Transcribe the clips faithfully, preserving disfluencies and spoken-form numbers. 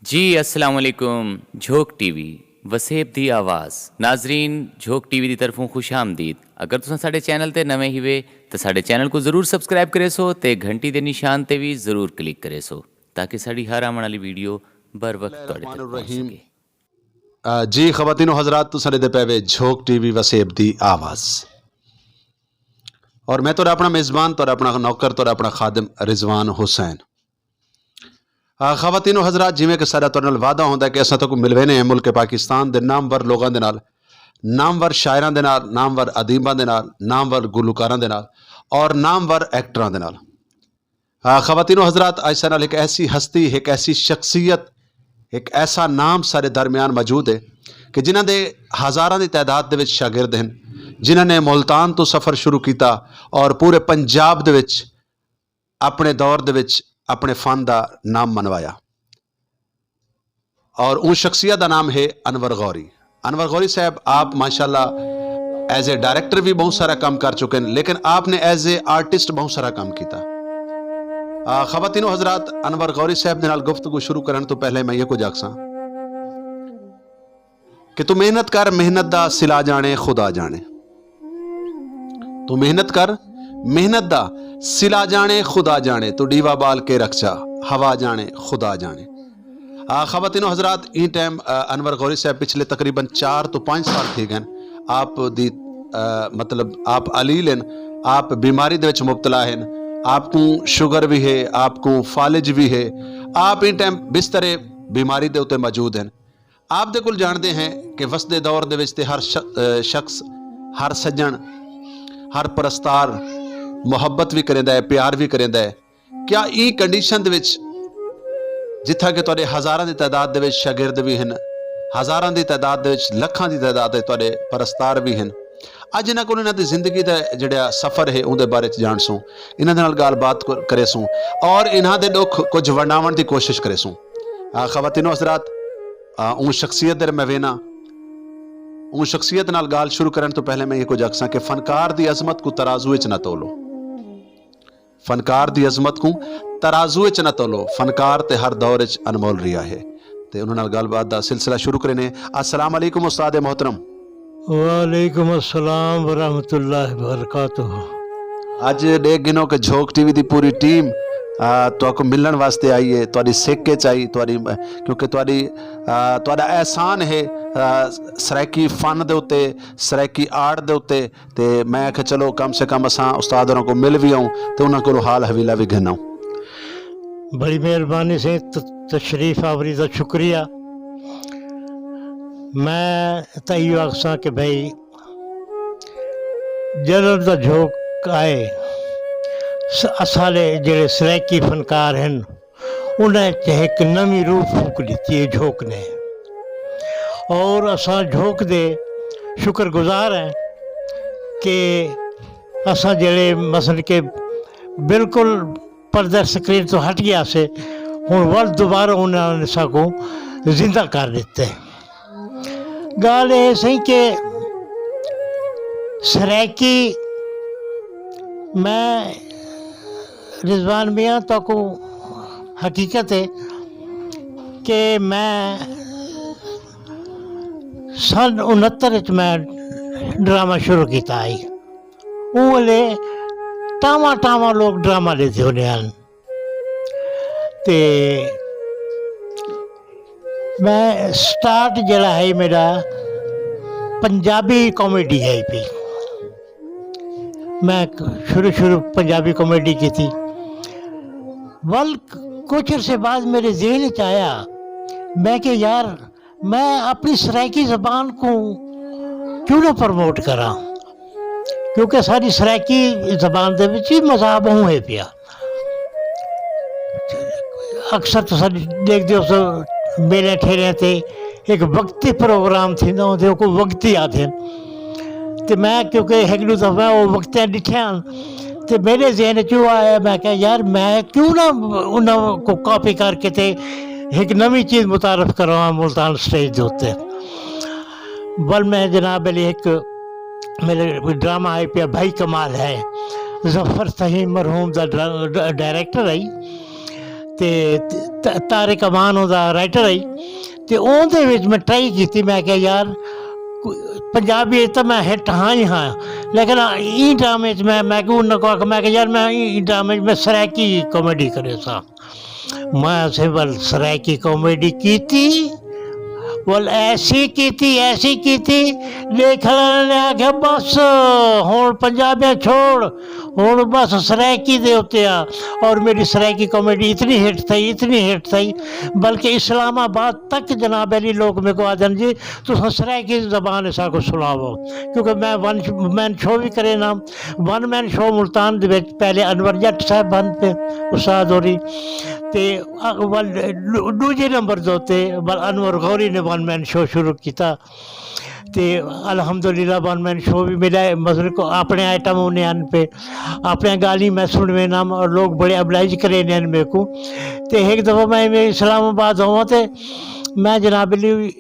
جی السلام علیکم، جھوک T V, وسیب دی آواز۔ ناظرین، جھوک ٹی وی دی طرفوں خوش آمدید۔ اگر تساں ساڈے چینل تے نویں ہیوے تاں ساڈے چینل کوں ضرور سبسکرائب کریسو تے گھنٹی دے نشان تے وی ضرور کلک کریسو، تاکہ ساڈی ہر آوݨ والی ویڈیو بر وقت تہاڈے تک پہنچ سکے۔ جی خواتین و حضرات، تساں ݙیہدے پئے وے جھوک ٹی وی وسیب دی آواز، اور میں تہاݙا اپݨا میزبان، تہاݙا اپݨا نوکر، تہاݙا اپݨا خادم رضوان حسین۔ خواتین و حضرات، جیویں کہ ساݙا تہاݙے نال وعدہ ہوندا ہے کہ اساں تہاکوں ملوینے ہیں ملک پاکستان دے نامور لوگاں دے نال، نامور شاعراں دے نال، نامور ادیباں دے نال، نامور گلوکاراں دے نال، اور نامور ایکٹراں دے نال۔ خواتین و حضرات، اج ساݙے نال ہک ایسی ہستی، ہک ایسی شخصیت، ہک ایسا نام ساݙے درمیان موجود ہے کہ جنہاں دے ہزاراں دی تعداد دے وچ شاگرد ہن، جنہاں نے ملتان توں سفر شروع کیتا اور پورے پنجاب دے وچ اپݨے دور دے وچ اپݨے فن دا نام منوایا۔ اور اوں شخصیت دا نام ہے انور غوری۔ انور غوری صاحب، آپ ماشاءاللہ ایز اے ڈائریکٹر وی ٻہوں سارا کم کر چکے ہن، لیکن آپ نے ایز اے آرٹسٹ ٻہوں سارا کم کیتا۔ خواتین و حضرات، انور غوری صاحب دے نال گفتگو شروع کرݨ توں پہلے میں ایہو کجھ آکھساں کہ توں محنت کر، محنت دا صلہ جاݨے خدا جاݨے۔ توں محنت کر، محنت دا صلہ جاݨے خدا جاݨے، توں ݙیوا ٻال کے رکھ چا، ہوا جاݨے خدا جاݨے۔ خواتین و حضرات، ایں ٹائم انور غوری صاحب پچھلے تقریبا چار توں پنج سال تھی ڳئے ہن آپ دی، مطلب آپ علیل ہن، آپ بیماری دے وچ مبتلا ہن، آپ کوں شوگر وی ہے، آپ کوں فالج وی ہے، آپ ایں ٹائم بسترے بیماری دے اتے موجود ہن۔ آپ دے کول جاݨدے ہیں کہ وسدے دور دے وچ تے ہر شخص، ہر سڄݨ، ہر پرستار محبت وی کریندا ہے، پیار وی کریندا ہے۔ کیا ایں کنڈیشن دے وچ جتھاں کہ تہاݙے ہزاراں دی تعداد دے وچ شاگرد وی ہن، ہزاراں دی تعداد دے وچ، لکھاں دی تعداد دے تہاݙے پرستار وی ہن، اڄ انہاں کول انہاں دی زندگی دا جیڑھا سفر ہے اوندے بارے چ ڄاݨسوں، انہاں دے نال ڳالھ بات کریسوں اور انہاں دے ݙکھ کجھ ونڈاوݨ دی کوشش کریسوں۔ خواتین و حضرات، اوں شخصیت دے میں وینا، اوں شخصیت نال ڳالھ شروع کرݨ توں پہلے میں ایہو کجھ آکھساں کہ فنکار دی عظمت کوں ترازو وچ نہ تولو۔ فنکار دی عظمت کوں ترازو وچ نہ تولو، فنکار تے ہر دور وچ انمول رہیا ہے۔ تے انہاں نال ڳالھ بات دا سلسلہ شروع کرینے۔ السلام علیکم استاد محترم۔ وعلیکم السلام ورحمۃ اللہ وبرکاتہ۔ اڄ ݙیکھ گھنو کہ جھوک ٹی وی دی پوری ٹیم تہاکوں ملݨ واسطے آئی ہے، تہاݙی سک وچ آئی، تہاݙی، کیونکہ تہاݙی، تہاݙا احسان ہے سرائیکی فن دے اتے، سرائیکی آرٹ دے اتے۔ تے میں آکھیا چلو کم سے کم اساں استاد ہوراں کوں مل وی آؤں تے انہاں کولوں حال حویلہ وی گھن آؤں۔ بڑی مہربانی سئیں، تشریف آوری دا شکریہ۔ میں تاں ایہو آکھساں کہ بھئی جݙݨ دا جھوک آئے، اساݙے جیڑھے سرائیکی فنکار ہن انہاں اچ ہک نویں روح پھونک ݙتی ہے جھوک نے۔ اور اساں جھوک دے شکر گزار ہیں کہ اساں جیڑھے مثلا کہ بالکل پردہ سکرین توں ہٹ ڳیا سے، ہݨ ول دوبارہ انہاں نے ساکوں زندہ کر ݙتے۔ ڳالھ اے سئیں کہ سرائیکی میں رضوان میاں تہاکوں حقیقت ہے کہ میں سن انہتر وچ میں ڈرامہ شروع کیتا ہئی۔ اوں ویلے ٹاواں ٹاواں لوگ ڈرامہ ݙیہدے ہوندے ہن۔ تے میں سٹارٹ جیڑھا ہئی میݙا پنجابی کامیڈی ہئی پئی۔ میں شروع شروع پنجابی کامیڈی کیتی۔ ول کجھ عرصے بعد میݙے ذہن وچ آیا، میں کہ یار میں اپݨی سرائیکی زبان کوں کیوں نہ پروموٹ کراں، کیونکہ ساݙی سرائیکی زبان دے وچ وی مزاح ٻہوں ہے پیا۔ اکثر تساں ݙیکھدے ہوسو میلے ٹھیلیاں تے ہک وقتی پروگرام تھیندا ہوندے، اوکوں وقتی آکھدن۔ تے میں کیونکہ ہک ݙو دفعہ او وقتیاں ݙٹھیاں ہن، تے میݙے ذہن اچ او آیا، میں کہا یار میں کیوں نہ انہاں کوں کاپی کر کے تے ہک نویں چیز متعارف کرواواں ملتان سٹیج دے اتے۔ ول میں جناب علی ہک میݙے ڈرامہ آئی پیا بھائی کمال ہے، ظفر فہیم مرحوم دا ڈرا-، ڈائریکٹر ہئی۔ تے ط- طارق امان اوندا رائٹر ہئی۔ تے اوندے وچ میں ٹرائی کیتی، میں کہیا یار، کو- پنجابی وچ تاں میں ہٹ ہاں ہی ہاں، لیکن ایں ڈرامے وچ میں میں کہ انہاں کوں آکھا، میں کہ یار، میں ایں ڈرامے وچ میں سرائیکی کامیڈی کریساں۔ میں اسے ول سرائیکی کامیڈی کیتی، ول ایسی کیتی، ایسی کیتی، ݙیکھݨ والے نے آکھیا، بس ہݨ پنجابیاں چھوڑ، ہݨ بس سرائیکی دے اتے آ۔ اور میری سرائیکی کامیڈی اتنی ہٹ تھئی، اتنی ہٹ تھئی، بلکہ اسلام آباد تک جناب علی لوگ میکوں آہدن جی، تساں سرائیکی زبان اساکوں سݨاوو، کیونکہ میں ون مین شو وی کرینداں۔ ون مین شو ملتان دے وچ پہلے انور جٹ صاحب ہن پئے، استاد ہوری، تے ول ݙو- ݙوجھے نمبر دے اتے ول انور غوری نے ون مین شو شروع کیتا۔ تے الحمدللہ ون مین شو وی میݙا ہے، مثلاً کو اپݨے آئٹم ہوندے ہن پئے، اپݨیاں ڳالھیں میں سݨویندم اور لوگ بڑے ابلائز کریندے ہن میکوں۔ تے ہک دفعہ میں ایویں اسلام آباد ہوواں تے میں جناب علی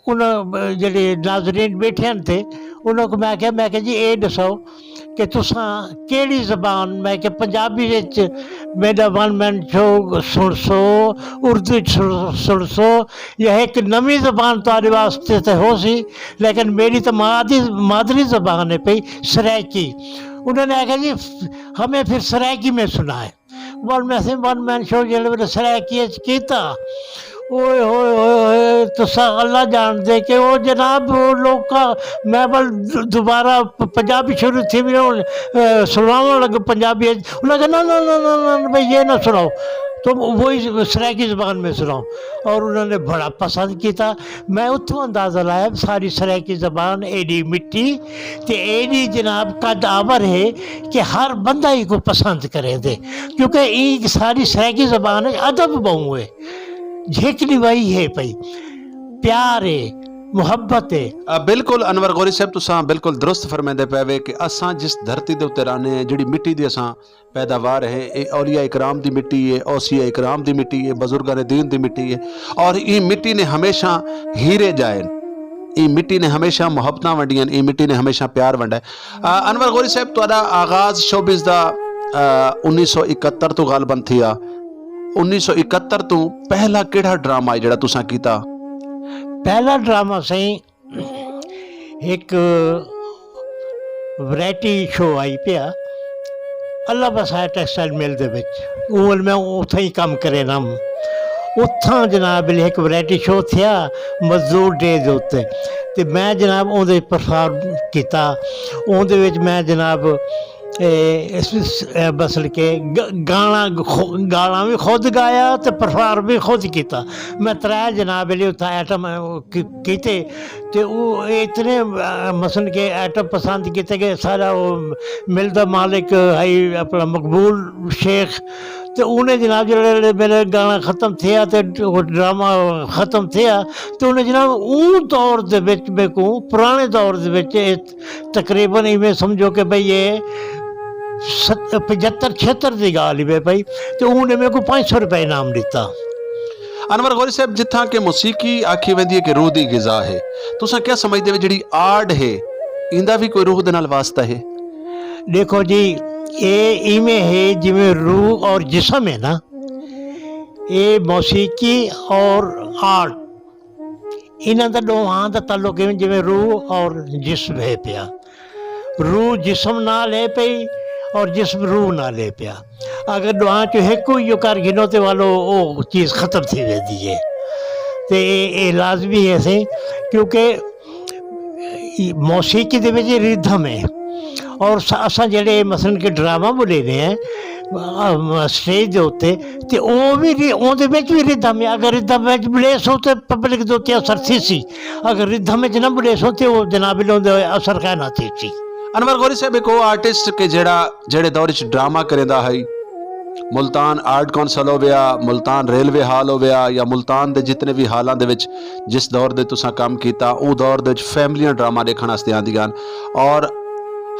انہاں جیڑھے ناظرین ٻیٹھے ہن تے انہاں کوں میں آکھیا، میں آکھیا جی اے ݙساؤ کہ تساں کیڑھی زبان، میں کہ پنجابی وچ میݙا ون مین شو سݨسو، اردو وچ سݨ- سݨسو، یا ہک نویں زبان تہاݙے واسطے تے ہوسی، لیکن میݙی تاں مادری مادری زبان ہے پئی سرائیکی۔ انہوں نے آکھیا جی ہمیں پھر سرائیکی میں سنائے۔ ول میں سئیں ون مین شو جیڑھے ویلے سرائیکی اچ کیتا، اوئے ہوئے ہوئے ہوئے، تساں اللہ ڄاݨدے کہ او جناب او لوکاں میں ول دوبارہ پ- پنجابی شروع تھی وی ہن، اے، سݨاوݨ لڳے پنجابی اچ۔ انہاں کہا نہ نہ نہ نہ نہ بھئی یہ نہ سناؤ، تم وہی سرائیکی زبان میں سناؤ۔ اور انہوں نے بڑا پسند کیتا۔ میں اتھوں اندازہ لایا ساری سرائیکی زبان ایݙی مٹھی تے ایݙی جناب قد آور ہے کہ ہر بندہ ایکوں پسند کریندے، کیونکہ ایں ساری سرائیکی زبان اچ ادب ٻہوں ہے، جھک نوائی ہے پئی، پیار ہے، محبت ہے۔ آ، بالکل انور غوری صاحب، تساں بالکل درست فرمیندے پئے وے کہ اساں جس دھرتی دے اتے رہنے ہیں، جڑی مٹی دی اساں پیداوار ہے، اے اولیاء اکرام دی مٹی ہے، اوصیاء اکرام دی مٹی ہے، بزرگان دین دی مٹی ہے، اور ایں مٹی نے ہمیشہ ہیرے ڄائن، ایں مٹی نے ہمیشہ محبتاں ونڈیاں، ایں مٹی نے ہمیشہ پیار ونڈا ہے۔ آ، انور غوری صاحب، تہاݙا آغاز شوبز دا، آ، انیس سو اکہتر توں غالباً تھیا۔ انیس سو اکہتر توں پہلا کیڑھا ڈرامہ ہے جڑا تساں کیتا؟ پہلا ڈرامہ سئیں ہک ورائٹی شو آئی پیا اللہ بسائے ٹیکسٹائل مل دے وچ، اول میں اتھاں ہی کم کریندم۔ اتھاں جناب علی ہک ورائٹی شو تھیا مزدور ڈے دے اتے، تے میں جناب اوندے پرفارم کیتا۔ اوندے وچ میں جناب اے، اس، اس، اے، مثل کہ گ- گانا خو- گانا بھی خود گایا تے پرفارم بھی خود کیتا۔ میں ترے جناب علی اتھاں آئٹم، اے، او کی- کیتے تے او اتنے، اے، مثل کہ آئٹم پسند کیتے کہ سارا او مل دا مالک ہئی اپنا مقبول شیخ، تے انہیں جناب جیڑھے میرے گانا ختم تھیا تے او ڈرامہ ختم تھیا، تے انہیں جناب اوں دور دے وچ میکوں، پرانے دور دے وچ اے تقریباً ایویں سمجھو کہ بھئی اے ست- پچھتر چھہتر دی ڳالھ ہی وے پئی، تے اوں نے میکوں پنج سو روپے انعام ݙتا۔ انور غوری صاحب، جتھاں کہ موسیقی آکھی ویندی ہے کہ روح دی غذا ہے، تساں کیا سمجھدے ہو جڑی آرٹ ہے، ایندا بھی کوئی روح دے نال واسطہ ہے؟ ݙیکھو جی، اے ایویں ہے جویں روح اور جسم ہے نا، اے موسیقی اور آرٹ، انہاں دا ݙوہاں دا تعلق ایویں جویں روح اور جسم ہے پیا۔ روح جسم نال ہے پئی اور جسم روح نال ہے پیا۔ اگر ݙوہاں چوں ہک کوں ایہو کر گھنو تے والو او چیز ختم تھی ویندی ہے۔ تے اے، اے لازمی ہے سئیں، کیونکہ موسیقی دے وچ ردھم ہے، اور س- اساں جیڑھے مثلاً کہ ڈرامہ ٻولیندے ہیں، آ، سٹیج دے اتے، تے او وی ری- اوندے وچ وی ردھم ہے۔ اگر ردھم وچ ٻلیسوں تے پبلک دے اتے اثر تھیسی، اگر ردھم وچ نہ ٻلیسوں تے او جناب علی اوندے اثر کائنا تھیسی۔ انور غوری صاحب ہک او آرٹسٹ کہ جیڑھا، جیڑھے دور وچ ڈرامہ کریندا ہئی، ملتان آرٹ کونسل ہوویا، ملتان ریلوے ہال ہوویا، یا ملتان دے جتنے وی ہالاں دے وچ جس دور دے تساں کم کیتا، اوں دور دے وچ فیملیاں ڈرامہ ݙیکھݨ واسطے آندیاں ہن اور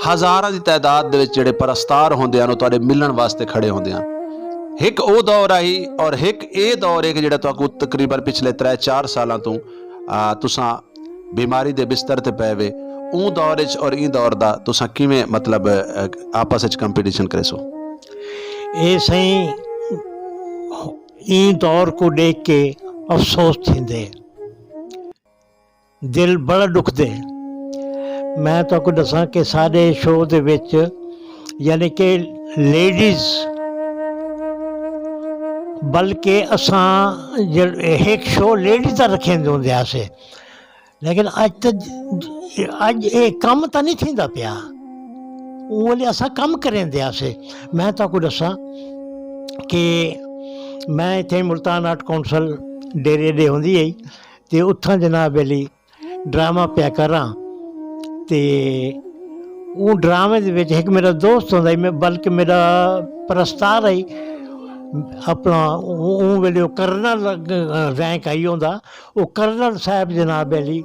ہزاراں دی تعداد دے وچ جڑے پرستار ہوندے ہن، او تہاݙے ملݨ واسطے کھڑے ہوندے ہن۔ ہک او دور آئی اور ہک اے دور ہے کہ جڑا تہاکوں تقریباً پچھلے ترے چار سالاں توں، آ، تساں بیماری دے بستر تے پئے وے۔ اوں دور وچ اور ایں دور دا تساں کیویں، مطلب، آ، آپس وچ کمپٹیشن کریسو؟ اے سئیں، ایں دور کوں ݙیکھ کے افسوس تھیندے، دل بڑا ݙکھدے۔ میں تہاکوں ݙساں کہ ساݙے شو دے وچ، یعنی کہ لیڈیز، بلکہ اساں جڑ-، ہک شو لیڈیز دا رکھیندے ہوندے ہاسے، لیکن اڄ تے، اڄ اے کم تاں نہیں تھیندا پیا۔ اوں ویلے اساں کم کریندے ہاسے۔ میں تہاکوں ݙساں کہ میں اتھے ملتان آرٹ کونسل ڈیرے ݙے ہوندی ہئی، تے اتھاں جناب علی ڈرامہ پیا کراں، تے اوں ڈرامے دے وچ ہک میرا دوست ہوندا ہئی، میں، بلکہ میرا پرستار ہئی، اپنا اوں، اوں ویلے او کرنل رینک ہئی ہوندا، او کرنل صاحب جناب علی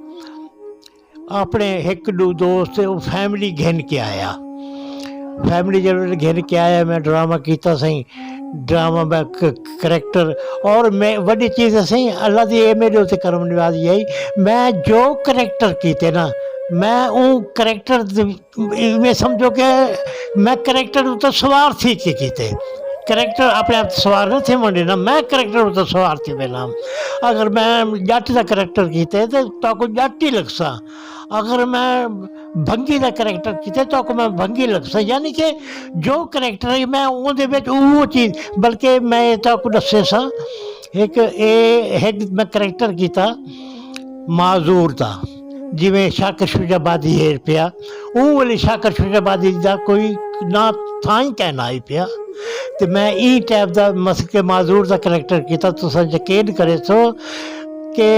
اپݨے ہک ݙو دوست تے او فیملی گھن کے آیا۔ فیملی جیڑھے ویلے گھن کے آیا، میں ڈرامہ کیتا سئیں، ڈرامہ میں ک-، کریکٹر، اور میں وݙی چیز ہے سئیں، اللہ دی اے میݙے اتے کرم نوازی ہئی، میں جو کریکٹر کیتے نا، میں اوں کریکٹر دے، میں سمجھو کہ میں کریکٹر اتے سوار تھی کے کیتے۔ کریکٹر اپݨے آپ تے سوار نہ تھیوݨ ݙینا، میں کریکٹر اتے سوار تھی وینداں۔ اگر میں ڄٹ دا کریکٹر کیتے تے تہاکوں ڄٹ ہی لڳساں، اگر میں بھنگی دا کریکٹر کیتے تہاکوں میں بھنگی لڳساں۔ یعنی کہ جو کریکٹر ہے میں اوندے وچ اوہو چیز، بلکہ میں تہاکوں ݙسیساں، ہک اے، ہک میں کریکٹر کیتا معذور دا، جیویں شاکر شجاع آبادی ہے پیا، اوں ویلے شاکر شجاع آبادی دا کوئی نہ تھاں ہی کائنا ہئی پیا۔ تے میں ایں ٹائپ دا مسلک معذور دا کریکٹر کیتا۔ تساں یقین کریسو کہ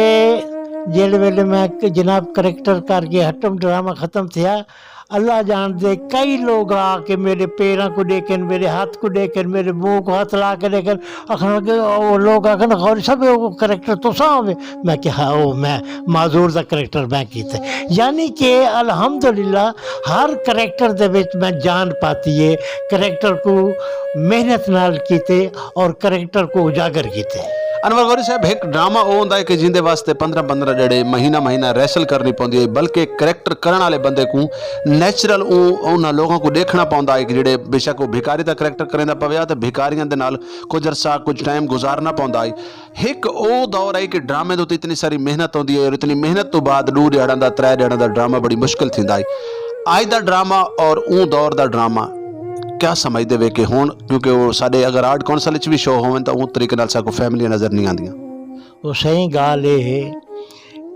جیڑھے ویلے میں جناب کریکٹر کر کے ہٹم، ڈرامہ ختم تھیا، اللہ ڄاݨدے کئی لوگ آ کے میݙے پیراں کوں ݙیکھن، میݙے ہتھ کوں ݙیکھن، میݙے منہ کوں ہتھ لا کے ݙیکھن، آکھن کہ او لوگ آکھن، "غوری صاحب، او کریکٹر تساں ہوے؟" میں کہا، "ہاں، او میں معذور دا کریکٹر میں کیتے۔" یعنی کہ الحمدللہ ہر کریکٹر دے وچ میں جان پاتی ہے، کریکٹر کوں محنت نال کیتے اور کریکٹر کوں اجاگر کیتے۔ انور غوری صاحب، ہک ڈرامہ او ہوندا ہے کہ جیندے واسطے پندرہ پندرہ ݙیہاڑے، مہینہ مہینہ ریہرسل کرݨی پوندی ہے، بلکہ کریکٹر کرݨ والے بندے کوں نیچرل اوں، انہاں لوکاں کوں ݙیکھݨا پوندا ہے کہ جیڑھے بے شک او بھکاری دا کریکٹر کریندا پوے ہا تے بھکاریاں دے نال کجھ عرصہ، کجھ ٹائم گزارݨا پوندا ہے۔ ہک او دور ہے کہ ڈرامے دے اتے اتنی ساری محنت ہوندی ہے اور اتنی محنت توں بعد ݙو ݙیہاڑاں دا، ترے ݙیہاڑاں دا ڈرامہ بڑی مشکل تھیندا ہے۔ اڄ دا ڈرامہ اور اوں دور دا ڈرامہ کیا سمجھدے وے کہ ہݨ، کیونکہ او ساݙے اگر آرٹ کونسل اچ وی شو ہوون تاں اوں طریقے نال ساکوں فیملیاں نظر نہیں آندیاں۔ او سئیں، ڳالھ اے ہے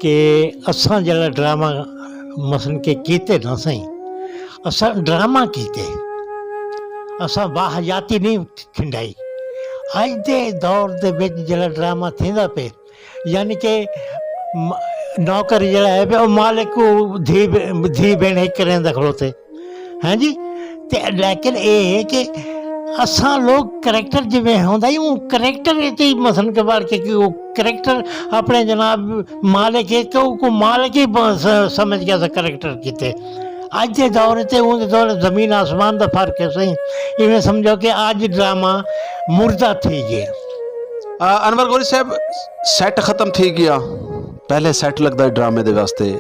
کہ اساں جیڑھا ڈرامہ مثلاً کہ کیتے نا سئیں، اساں ڈرامہ کیتے، اساں واہ حیاتی نہیں کھنڈائی۔ اڄ دے دور دے وچ جیڑھا ڈرامہ تھیندا پئے، یعنی کہ م-، نوکر جیڑھا ہے پئے، او مالک کوں دھی ب-، دھی بھیݨ ہک کریندا کھڑوتے۔ ہاں جی، تے لیکن اے ہے کہ اساں لوگ کریکٹر جیویں ہوندا ہی، اوں کریکٹر اچ ہی مثلاً کہ بار کے کہ او کریکٹر اپݨے جناب مالک ہے کہ او کو مالک ہی ب-، س-، سمجھ کے اساں کریکٹر کیتے۔ اڄ دے دور تے اوں دے دور زمین آسمان دا فرق ہے سئیں۔ ایویں سمجھو کہ اڄ ڈرامہ مردہ تھی ڳئے۔ آ، انور غوری صاحب، سیٹ ختم تھی ڳیا۔ پہلے سیٹ لڳدا ہے ڈرامے دے واسطے،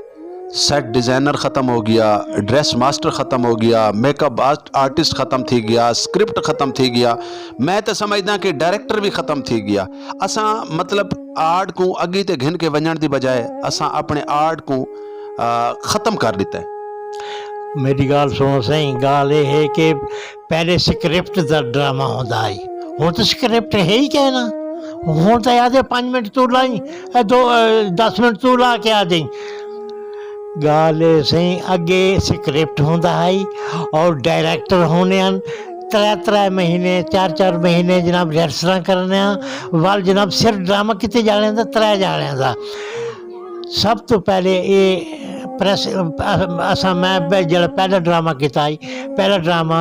سیٹ ڈیزائنر ختم ہو ڳیا، ڈریس ماسٹر ختم ہو ڳیا، میک اپ آرٹ-، آرٹسٹ ختم تھی ڳیا، اسکرپٹ ختم تھی ڳیا۔ میں تے سمجھداں کہ ڈائریکٹر وی ختم تھی ڳیا۔ اساں مطلب آرٹ کوں اڳی تے گھن کے ونڄݨ دی بجائے اساں اپݨے آرٹ کوں، آ، ختم کر ݙتا ہے۔ میݙی ڳالھ سݨو سئیں، ڳالھ اے ہے کہ پہلے سکرپٹ دا ڈرامہ ہوندا ہئی، ہݨ تاں سکرپٹ ہے ہی کائنا۔ ہݨ تاں آہدے پنج منٹ توں لائیں، اے دو، اے دس منٹ توں لا کے آ ڄائیں۔ ڳالھ اے سئیں، اڳے سکرپٹ ہوندا ہئی اور ڈائریکٹر ہوندے ہن، ترے ترے مہینے، چار چار مہینے جناب ریہرسلاں کرݨیاں، ول جناب صرف ڈرامہ کیتے ڄاݨے دا، ترے ڄاݨے دا۔ سب توں پہلے اے پریس، اساں، میں پہ-، جیڑھا پہلا ڈرامہ کیتا ہئی، پہلا ڈرامہ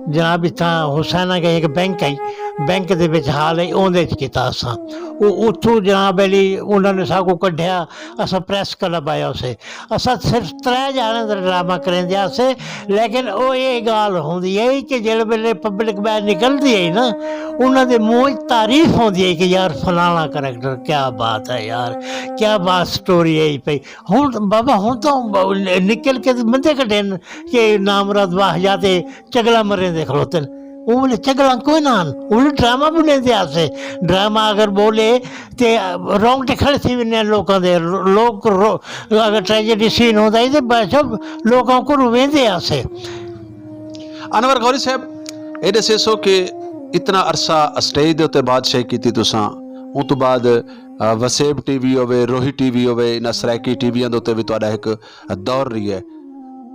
جناب اتھاں حسینہ کے ہک بینک ہئی، بینک دے وچ ہال ہئی، اوندے وچ کیتا اساں۔ او اتھوں جناب علی انہاں نے ساکوں کڈھیا، اساں پریس کلب آیا اسے۔ اساں صرف ترے ڄاݨے دا ڈرامہ کریندے ہاسے، لیکن او اے ڳالھ ہوندی ہئی کہ جیڑھے ویلے پبلک ٻاہر نکلدی ہئی نا، انہاں دے منہ وچ تعریف ہوندی ہئی کہ یار فلانا کریکٹر کیا بات ہے یار، کیا بات سٹوری ہئی پئی۔ ہݨ بابا، ہݨ تاں نکل کے تے مندے کڈھن کہ نامراد واہ یا تے چڳلا مریندے کھڑوتن۔ اوں ویلے چڳلاں کوئی نہ ہن، اوں ویلے ڈرامہ بݨیندے ہاسے۔ ڈرامہ اگر ٻولے تے رونگٹے کھڑے تھی ویندے ہن لوکاں دے۔ لوک رو-، اگر ٹریجڈی سین ہوندا ہئی تے بادشاہ لوکاں کوں رویندے ہاسے۔ انور غوری صاحب، اے ݙسیسو کہ اتنا عرصہ اسٹیج دے اتے بادشاہی کیتی تساں، اوں توں بعد، آ، وسیب ٹی وی ہووے، روہی ٹی وی ہووے، انہاں سرائیکی ٹی ویاں دے اتے وی تہاݙا ہک دور رہیا ہے۔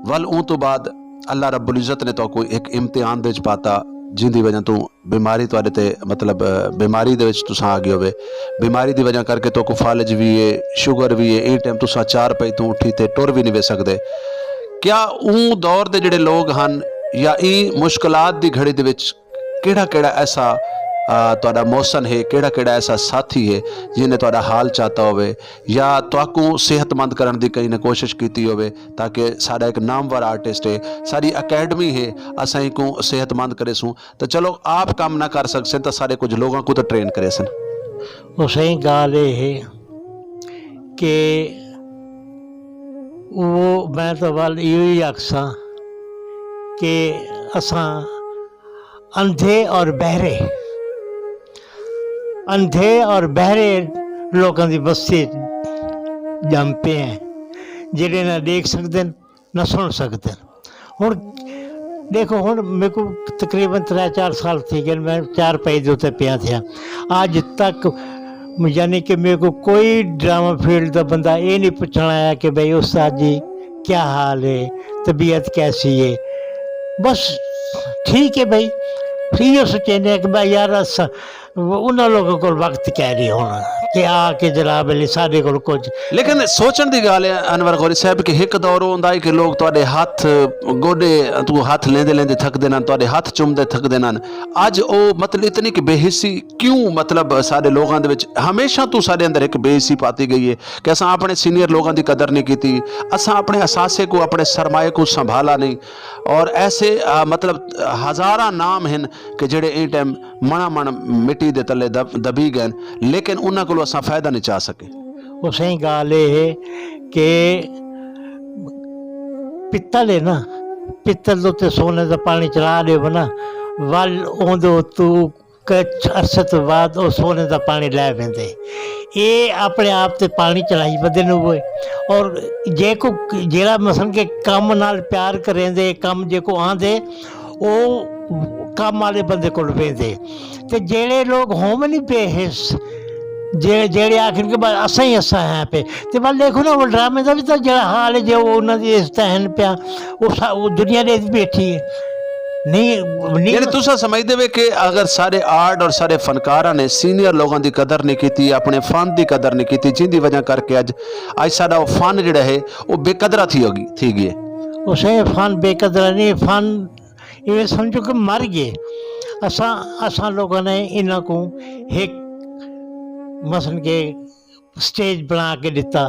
ول اوں توں بعد اللہ رب العزت نے تہاکوں ہک امتحان دے وچ پاتا، جیندی وجہ توں بیماری تہاݙے تے، مطلب، آ، بیماری دے وچ تساں آ ڳئے ہووے۔ بیماری دی وجہ کر کے تہاکوں فالج وی ہے، شوگر وی ہے، ایں ٹائم تساں چارپائی توں اٹھی تے ٹر وی نہیں وے سڳدے۔ کیا اوں دور دے جڑے لوگ ہن یا ایں مشکلات دی گھڑی دے وچ کیڑھا کیڑھا ایسا، آ، تہاݙا محسن ہے، کیڑھا کیڑھا ایسا ساتھی ہے جنہیں تہاݙا حال چاتا ہووے یا تہاکوں صحت مند کرݨ دی کہیں نے کوشش کیتی ہووے، تاکہ ساݙا ہک نامور آرٹسٹ ہے، ساݙی اکیڈمی ہے، اساں اینکوں صحت مند کریسوں، تاں چلو آپ کم نہ کر سڳسن تاں ساݙے کجھ لوگاں کوں تاں ٹرین کریسن۔ او سئیں، ڳالھ اے ہے کہ او، میں تاں ول ایہو ہی آکھساں کہ اساں اندھے اور بہرے، اندھے اور بہرے لوکاں دی بستی ڄم پئے ہیں، جیڑھے نہ ݙیکھ سڳدن، نہ سݨ سڳدن۔ ہݨ ݙیکھو، ہݨ میکوں تقریباً ترے چار سال تھی ڳئے، میں چارپائی دے اتے پیا تھیا۔ اڄ تک، یعنی کہ میکوں کوئی ڈرامہ فیلڈ دا بندہ اے نہیں پچھݨ آیا کہ بھئی استاد جی کیا حال ہے، طبیعت کیسی ہے؟ بس ٹھیک ہے بھائی، ایہو سوچیندے ہیں کہ بھائی یار، اس انہاں لوگاں کول وقت کائنی ہونا کہ آ کے جناب علی ساݙے کول کجھ۔ لیکن سوچݨ دی ڳالھ ہے انور غوری صاحب کہ ہک دور ہوندا ہئی کہ لوگ تہاݙے ہتھ، گوݙے توں ہتھ لیندے لیندے تھکدے ہن، تہاݙے ہتھ چمدے تھکدے ہن۔ اڄ او، مطلب، اتنی کہ بے حسی کیوں، مطلب، ساݙے لوگاں دے وچ ہمیشہ توں ساݙے اندر ہک بے حسی پاتی ڳئی ہے کہ اساں اپݨے سینئر لوگاں دی قدر نہیں کیتی، اساں اپݨے اثاثے کوں، اپݨے سرمایے کوں سنبھالا نہیں۔ اور ایسے، آ، مطلب، ہزاراں نام ہن کہ جڑے ایں ٹائم مݨا مݨ مٹی دے تلے دب-، دبی ڳئن، لیکن انہاں کولوں اساں فائدہ نہیں چا سڳے۔ او سئیں، ڳالھ اے ہے کہ پتل ہے نا، پتل دے اتے سونے دا پاݨی چلا ݙیو نا، ول اوندے اتوں کجھ عرصے توں بعد او سونے دا پاݨی لہہ ویندے۔ اے اپݨے آپ تے پاݨی چڑھائی ودن ہوئے۔ اور جیکوں، جیڑھا مثلاً کہ کم نال پیار کریندے، کم جیکوں آندے، او کم آلے بندے کول ویندے۔ تے جیڑھے لوگ ہوون ہی بے حس، جے-، جیڑھے آکھن کہ بس اساں ہی اساں ہیں پے، تے ول ݙیکھو نا، او ڈرامے دا وی تاں جیڑھا حال ہے، جے او انہاں دی عزت ہن پیا، او سا-، او دنیا دے وچ بیٹھی ہے۔ نہیں، نہیں۔ یعنی تساں سمجھدے وے کہ اگر سارے آرٹ اور سارے فنکاراں نے سینئر لوگاں دی قدر نہیں کیتی، اپݨے فن دی قدر نہیں کیتی، جیندی وجہ کر کے اڄ، اڄ ساݙا او فن جیڑھا ہے، او بے قدرا تھی ہو ڳی، تھی ڳئے۔ او سئیں، فن بے قدرا نہیں، فن ایویں سمجھو کہ مر ڳئے۔ اساں، اساں لوگاں نے انہاں کوں ہک، مثلاً کہ سٹیج بݨا کے ݙتا۔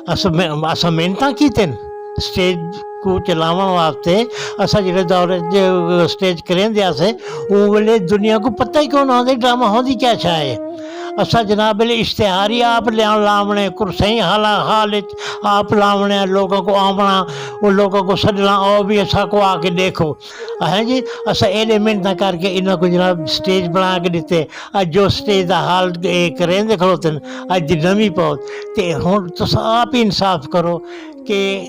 اساں مح-، اساں محنتاں کیتن سٹیج کوں چلاوݨ واسطے۔ اساں جیڑھے دور وچ سٹیج کریندے ہاسے، اوں ویلے دنیا کوں پتہ ہی کون ہوندا ڈرامہ ہوندی کیا شے ہے۔ اساں جناب علی اشتہار ہی آپ لیاوݨ، لاوݨے، کرسیاں حالاں حال وچ آپ لاوݨے، لوکاں کوں آوݨا، او لوکاں کوں سݙݨا، او بھی اساں کوں آ کے ݙیکھو۔ ہیں جی، اساں ایݙے محنتاں کر کے انہاں کوں جناب سٹیج بݨا کے ݙتے۔ اڄ جو سٹیج دا حال اے کریندے کھڑوتن، اڄ دی نویں پوت، تے ہݨ تساں آپ ہی انصاف کرو کہ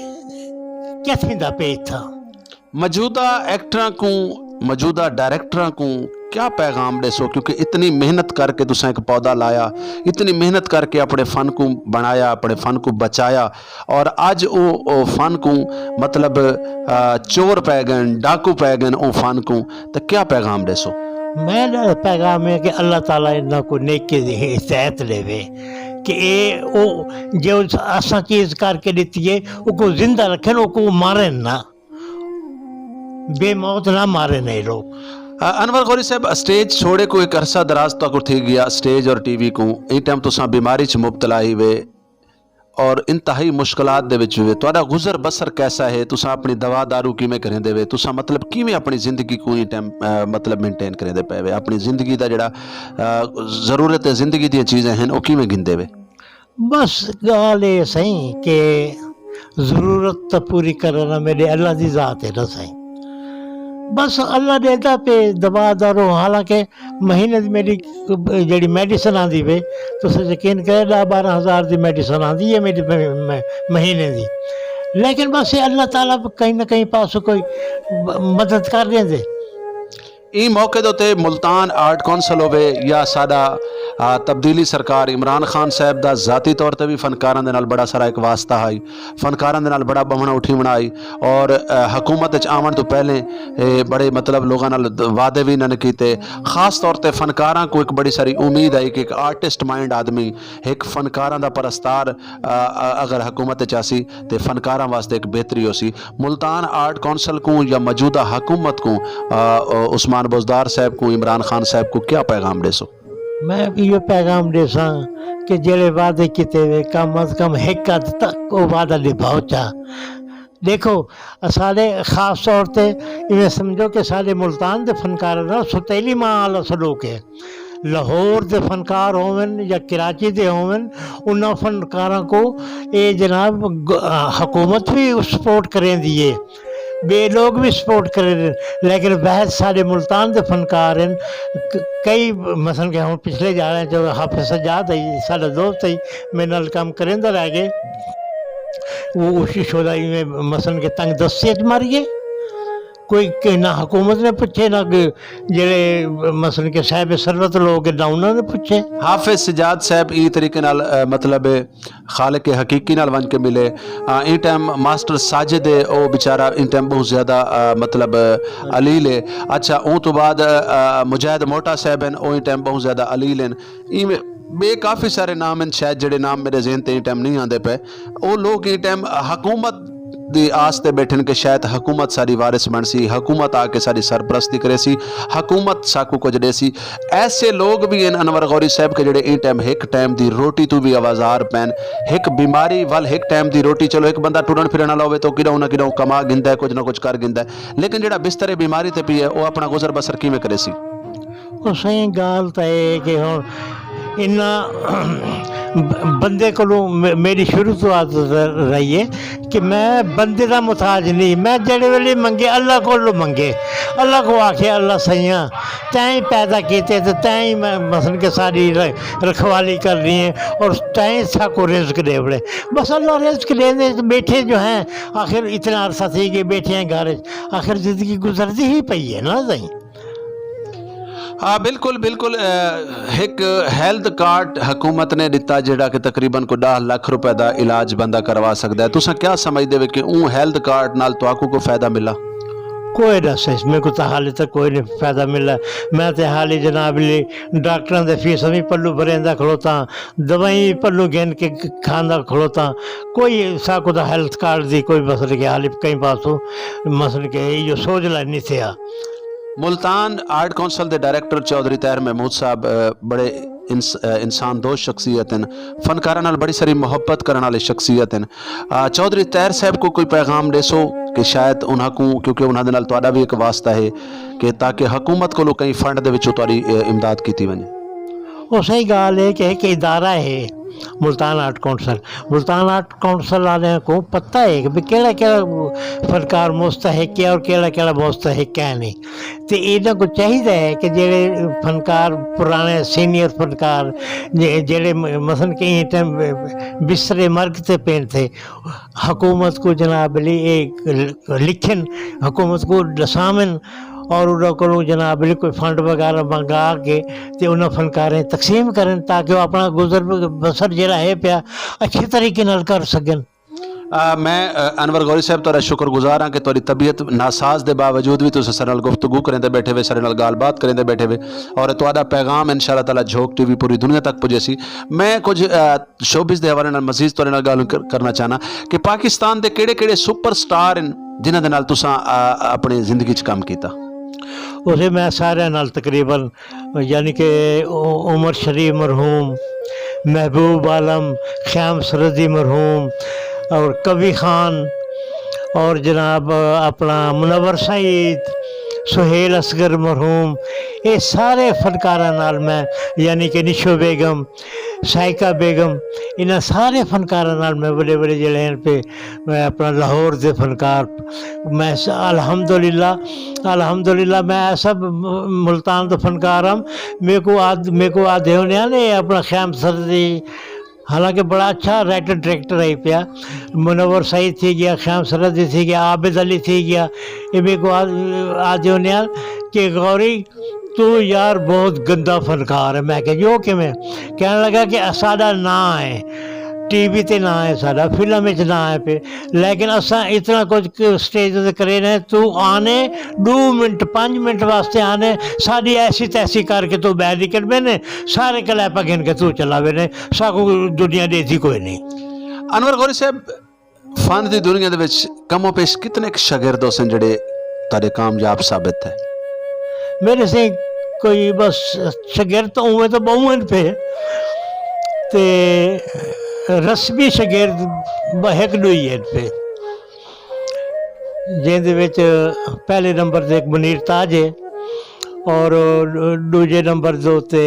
کیا تھیندا پئے اتھاں؟ موجودہ ایکٹراں کوں، موجودہ ڈائریکٹراں کوں کیا پیغام ݙیسو؟ کیونکہ اتنی محنت کر کے تساں ہک پودا لایا، اتنی محنت کر کے اپݨے فن کوں بݨایا، اپݨے فن کوں بچایا، اور اڄ او، او فن کوں، مطلب، آ، چور پئے ڳئن، ڈاکو پئے ڳئن او فن کوں، تاں کیا پیغام ݙیسو؟ میݙا پیغام ہے کہ اللہ تعالیٰ انہاں کوں نیکی دی ہدایت ݙیوے کہ اے او جو اساں چیز کر کے ݙتی ہے، اوکوں زندہ رکھن، اوکوں مارن نہ، بے موت نہ مارن اے لوگ۔ آ، انور غوری صاحب، اسٹیج چھوڑے کوں ہک عرصہ دراز تہاکوں تھی ڳیا، اسٹیج اور ٹی وی کوں، ایں ٹائم تساں بیماری اچ مبتلا ہیوے، اور انتہائی مشکلات دے وچ وی، تہاݙا گزر بسر کیسا ہے؟ تساں اپݨی دوا دارو کیویں کریندے وے؟ تساں، مطلب، کیویں اپݨی زندگی کوں ایں ٹائم، آ، مطلب، مینٹین کریندے پئے وے؟ اپݨی زندگی دا جیڑھا، آ، ضرورت ہے، زندگی دیاں چیزاں ہن، او کیویں گھندے وے؟ بس ڳالھ اے سئیں کہ ضرورت تاں پوری کرݨ میݙے اللہ دی ذات ہے نا سئیں۔ بس اللہ ݙیندا پئے دوا دارو، حالانکہ مہینے دی میݙی جیڑھی میڈیسن آندی پئے، تساں یقین کرے ݙاہ ٻارہ ہزار دی میڈیسن آندی ہے میݙی م- م- مہینے دی۔ لیکن بس اے اللہ تعالیٰ کہیں نہ کہیں پاسوں کوئی مدد کر ݙیندے۔ ایں موقع دے اتے ملتان آرٹ کونسل ہووے یا ساݙا تبدیلی سرکار عمران خان صاحب دا ذاتی طور تے وی فنکاراں دے نال بڑا سارا ہک واسطہ ہئی۔ فنکاراں دے نال بڑا ٻہوݨا اٹھیوݨا ہئی اور حکومت اچ آوݨ توں پہلے بڑے مطلب لوگاں نال وعدے وی انہاں نے کیتے۔ خاص طور تے فنکاراں کوں ہک بڑی ساری امید ہئی کہ ہک آرٹسٹ مائنڈ آدمی، ہک فنکاراں دا پرستار اگر حکومت اچ آسی تے فنکاراں واسطے ہک بہتری ہوسی۔ ملتان آرٹ کونسل کوں یا موجودہ حکومت کوں عثمان بزدار صاحب کوں عمران خان صاحب کوں کیا پیغام ݙیسو؟ میں ایہو پیغام ݙیساں کہ جیڑھے وعدے کیتے وے کم از کم ہک حد تک او وعدہ نبھاؤ چا۔ ݙیکھو اساݙے خاص طور تے ایویں سمجھو کہ ساݙے ملتان دے فنکاراں دا ستیلی ماں آلا سلوک ہے۔ لاہور دے فنکار ہوون یا کراچی دے ہوون، انہاں فنکاراں کوں اے جناب حکومت وی سپورٹ کریندی اے، ٻئے لوک وی سپورٹ کریندن، لیکن بحث ساݙے ملتان دے فنکار ہن۔ کئی مثلاً کہ ہݨ پچھلے ڄاڑے چ حافظ سجاد ہئی، ساݙا دوست ہئی، میݙے نال کم کریندا رہ ڳئے۔ او شودا ایویں مثلاً کہ تنگ دستی اچ مر ڳئے۔ کوئی کہ نہ حکومت نے پچھے نہ جیڑھے مثلاً کہ صاحب ثروت لوگ نہ انہاں نے پچھے۔ حافظ سجاد صاحب ایں طریقے نال مطلب خالق حقیقی نال ونج کے ملے۔ ایں ٹائم ماسٹر ساجد ہے، او بیچارہ ایں ٹائم بہت زیادہ مطلب علیل ہے۔ اچھا، اوں تو بعد مجاہد موٹا صاحب ہیں، او ایں ٹائم بہت زیادہ علیل ہیں۔ ایویں ٻئے کافی سارے نام ہن شاید جیڑھے نام میݙے ذہن تے ایں ٹائم نہیں آندے پئے۔ او لوک ایں ٹائم حکومت دی آس تے ٻیٹھن کہ شاید حکومت ساݙی وارث بݨسی، حکومت آ کے ساݙی سرپرستی کریسی، حکومت ساکوں کجھ ݙیسی۔ ایسے لوگ وی ہن انور غوری صاحب کہ جیڑھے ایں ٹائم ہک ٹائم دی روٹی توں وی آوازار پئن۔ ہک بیماری ول ہک ٹائم دی روٹی، چلو ہک بندہ ٹرݨ پھرݨ آلا ہووے تاں او کݙاں نہ کݙاں کما گھندا ہے، کجھ نہ کجھ کر گھندا ہے، لیکن جیڑھا بسترے بیماری تے پیا ہے او اپݨا گزر بسر کیویں کریسی؟ او سئیں ڳالھ تاں اے کہ ہݨ انہاں بندے کولوں میݙی شروع توں عادت رہی ہے کہ میں بندے دا محتاج نہیں، میں جیڑھے ویلے منگے اللہ کولوں منگے، اللہ کوں آکھے اللہ سئیاں تیں پیدا کیتے تے تیں مثلاً کہ ساݙی رکھوالی کرݨی ہے اور تیں ساکوں رزق ݙیوݨے۔ بس اللہ رزق ݙیندے، ٻیٹھے جو ہیں آخر اتنا عرصہ تھی ڳئے ٻیٹھے ہیں گھر اچ، آخر زندگی گزردی ہی پئی ہے نا سئیں۔ ہاں بالکل بالکل۔ ہک ہیلتھ کارڈ حکومت نے ݙتا جیڑھا کہ تقریبا کوئی ݙاہ لکھ روپے دا علاج بندہ کروا سڳدا ہے۔ تساں کیا سمجھدے وے کہ اوں ہیلتھ کارڈ نال تہاکوں کوئی فائدہ ملا؟ کوئی نہ سئیں، میکوں تاں حالی تک کوئی نہیں فائدہ ملا۔ میں تے حالی جناب علی ڈاکٹراں دے فیساں وی پلوں بھریندا کھلوتاں، دوائیں وی پلوں گھن کے کھاندا کھلوتاں۔ کوئی ساکوں تاں ہیلتھ کارڈ دی کوئی مثلاً کہ حالی کہیں پاسوں مثلاً کہ ایہو سوجھلا نہیں تھیا۔ ملتان آرٹ کونسل دے ڈائریکٹر چوہدری طاہر محمود صاحب بڑے انسان دوست شخصیت ہن، فنکاراں نال بڑی ساری محبت کرݨ آلے شخصیت ہن۔ چوہدری طاہر صاحب کوں کوئی پیغام ݙیسو کہ شاید انہاں کوں، کیونکہ انہاں دے نال تہاݙا وی ہک واسطہ ہے کہ تاکہ حکومت کولوں کہیں فنڈ دے وچوں تہاݙی امداد کیتی ونڄے۔ او سہی ڳالھ ہے کہ ہک ادارہ ہے Multan art council, Multan art council آلیاں کوں پتہ ہے کہ بھئی کیڑھا کیڑھا فنکار مستحق ہے اور کیڑھا کیڑھا مستحق ہے نہیں۔ تے انہاں کوں چاہیدا ہے کہ جیڑھے فنکار پراݨے سینئر فنکار جیڑھے مثلاً کہ ایں ٹائم بسترے مرگ تے پین تھے، حکومت کوں جناب علی اے لکھن، حکومت کوں ݙساون اور انہاں کولوں جناب علی کوئی فنڈ وغیرہ منگا کے تے انہاں فنکاریں تقسیم کرن تاکہ او اپݨا گزر بسر جیڑھا ہے پیا اچھے طریقے نال کر سڳن۔ میں انور غوری صاحب تہاݙا شکر گزار ہاں کہ تہاݙی طبیعت ناساز دے باوجود وی تساں ساݙے نال گفتگو کریندے ٻیٹھے وے، ساݙے نال ڳالھ بات کریندے ٻیٹھے وے اور تہاݙا پیغام ان شاء اللہ تعالی جھوک ٹی وی پوری دنیا تک پڄیسی۔ میں کجھ شوبز دے حوالے نال مزید تہاݙے نال ڳالھ کرنا چاہنا کہ پاکستان دے کیڑھے کیڑھے سپر سٹار ہن جنہاں دے نال تساں اپݨی زندگی اچ کم کیتا؟ اتھے میں ساریاں نال تقریبا یعنی کہ عمر شریف مرحوم، محبوب عالم، خیام سرحدی مرحوم اور قوی خان اور جناب اپݨا منور سعید، سہیل اصغر مرحوم، اے سارے فنکاراں نال میں یعنی کہ نشو بیگم، سائیکہ بیگم، انہاں سارے فنکاراں نال میں وݙے وݙے جیڑھے ہن پئے، میں اپݨا لاہور دے فنکار، میں س-، الحمدللہ، الحمدللہ میں ایسا م-، ملتان دا فنکار ہم، میکوں آد-، میکوں آدھے ہوندے ہن، اے اپݨا خیام سردی، حالانکہ بڑا اچھا رائٹر ڈائریکٹر ہئی پیا، منور سعید تھی ڳیا، خیام سردی تھی ڳیا، عابد علی تھی ڳیا، اے میکوں آ-، آدھے ہوندے ہن کہ غوری، توں یار بہت گندا فنکار ہے۔ میں کہا، یو کیویں؟ کہݨ لڳا کہ ساݙا ناں ہے، ٹی وی تے ناں ہے ساݙا، فلم وچ ناں ہے پئے، لیکن اساں اتنا کجھ سٹیج تے کرے نے، توں آنے ݙو منٹ، پنج منٹ واسطے آنے، ساݙی ایسی تیسی کر کے توں ٻاہر نکل وینے، سارے کلیپاں گھن کے توں چلا وینے، ساکوں دنیا ݙیہدی کوئی نہیں۔ انور غوری صاحب، فن دی دنیا دے وچ کم و پیش کتنے ک شاگرد ہوسن جڑے تہاݙے کامیاب ثابت تھئے؟ میݙے سئیں کوئی بس شاگرد تاں اونویں تاں ٻہوں ہن پئے، تے رسمی شاگرد ٻہوں ہک ݙوئی ہن پئے، جیندے وچ پہلے نمبر تے ہک منیر تاج ہے، اور ݙوجھے نمبر دے اتے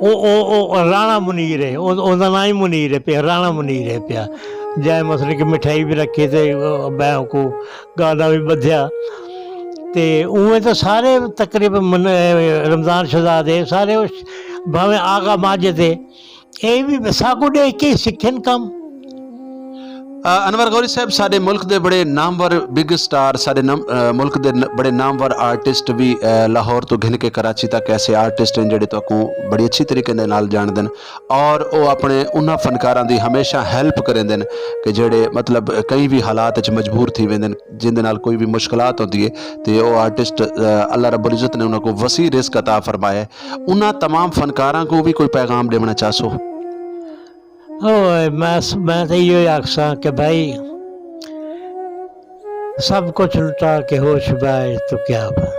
او، او، او رانا منیر ہے، او، اوندا ناں ہی منیر ہے پیا، رانا منیر ہے پیا۔ جئیں مثلاً کہ مٹھائی وی رکھی تے میں اوکوں گانا وی ٻدھیا۔ تے اونویں تاں سارے تقریباً من-، رمضان شہزاد ہے، سارے او بھاویں آغا ماجد ہے، اے وی ساکوں ݙیکھ کے سکھن کم۔ آ، انور غوری صاحب، ساݙے ملک دے بڑے نامور بگ سٹار، ساݙے نام-، آ، ملک دے ن-، بڑے نامور آرٹسٹ وی، آ، لاہور توں گھن کے کراچی تک ایسے آرٹسٹ ہن جڑے تہاکوں بڑی اچھی طریقے دے نال ڄاݨدن، اور او اپݨے انہاں فنکاراں دی ہمیشہ ہیلپ کریندن کہ جڑے مطلب کہیں وی حالات وچ مجبور تھی ویندن، جیندے نال کوئی وی مشکلات ہوندی ہے، تے او آرٹسٹ، آ، اللہ رب العزت نے انہاں کوں وسیع رزق عطا فرمایا ہے۔ انہاں تمام فنکاراں کوں وی کوئی پیغام ݙیوݨا چاہسو؟ اوئے، میں س-، میں تاں ایہو ہی آکھساں کہ بھائی، سب کچھ لٹا کے ہوش بائے تو کیا بات۔